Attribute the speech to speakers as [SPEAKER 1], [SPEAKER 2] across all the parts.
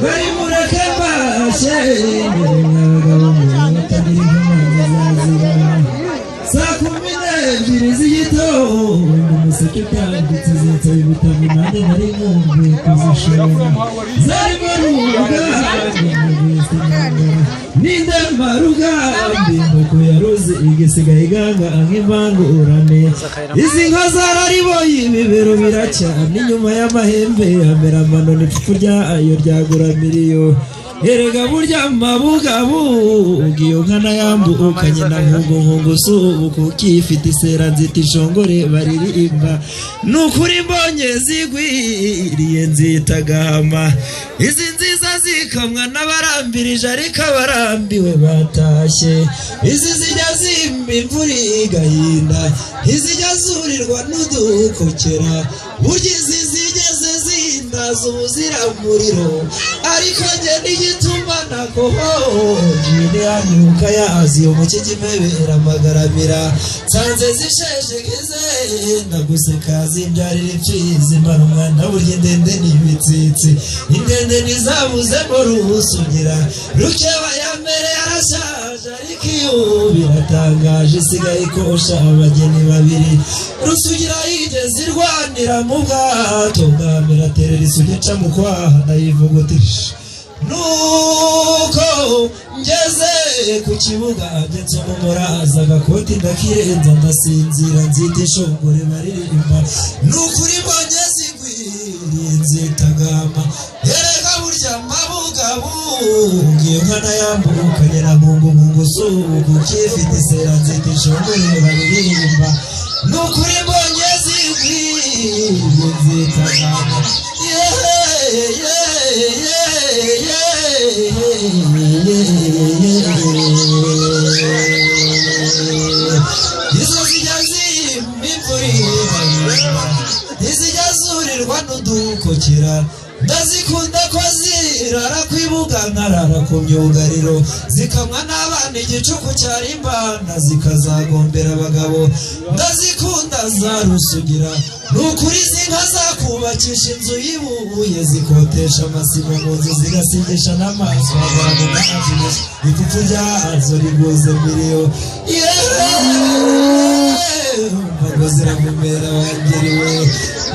[SPEAKER 1] Bari mureke mbashe abagabo batagira inkomane zazira. Saa 12 z'igitondo umuseke utambitse zotsa ibitabo, nanjye nari nkumbuye kuzishora. Zarimo Rugambi n'Indemarugamba, inkoko yaruze igisigaye iganga nk'imbangurane. Izi nka zarariboye ibibero biracyana, inyuma y'amahembe amera amano, n'ipfupu ryayo ryagura miliyo. Erega burya mabugabuga iyo nka nayambukanye na nkungu nkungu subu kuko ifite isera nzita ishongore baririmba. Ni ukuri mbonye zigwiriye nzita gahama. Izi nziza zikamwa n'abarambirije, ariko abarambiwe batashye. Izi zijya zimba imvura igahinda, izijya zurirwa n'udukokera. Burya izi zigeze zindaza ubuziramuriro, ariko njye n'igituma nakohoje ni ya myuka yazo mu kigimebera amagaramira. Nsanze zisheshe nk'izenda guseka, zimbyarira imfizi mara umwana. Burya indende ni ibitsitsi, indende ntizabuzemo Rusugira. Rukeba ya mbere yarashaje, ariko iyo biratangaje isigaye ikosha abageni babiri. Rusugira yigeze irwanira mu bwato bwa mbere, aterera isugi ica mu kwaha ndayivugutisha. Nuko ngeze ku kibuga nsoma umuraza agakoti ndakirenza ndasinzira, nzita ishongore baririmba. Ni ukuri mbonye zigwiriye nzitagama. Erega burya mabugabuga iyo nka nayambukanye na nkungu nkungu subu kuko ifite isera nzita ishongore baririmba. Ni ukuri mbonye zigwiriye nzitagama. Izo zijya zimba imvura igahinda, izijya zurirwa n'udukokera. Ndazikunda ko zirara kwibuga nkarara ku myugariro, zikamwa n'abana igicuku cyarimbana, zikazagombera abagabo. Ndazikunda za Rusugira. Ni ukuri izi nka zakubakisha inzu y'ibuye, zikotesha amasima mu nzu, zigasigisha n'amaso abantu n'abyibushye, ipfupfu ryazo riguze miliyo. Mbago ziravumera wangeriwe.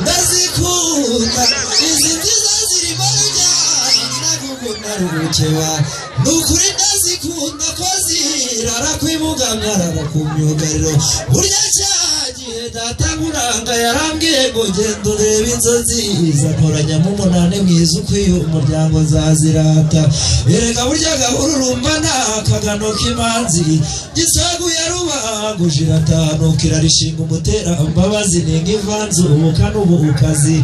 [SPEAKER 1] Ndazikunda izi nziza zirimo rujyana na Rukeba. Ni ukuri ndazikunda ko zirara kwibuga nkarara ku myugariro. Burya cya gihe data nkuranga yarambwiye ngo genda urebe inzu nziza, nkoranyamo umunani mwiza ukwiye umuryango, nzazirata. Erega burya gahururumba nta kagano k'imanzi gisaguye rubanguje iratanuka irarishinga umutera mbabazi ni nk'ivanze ubuka n'ubukazi.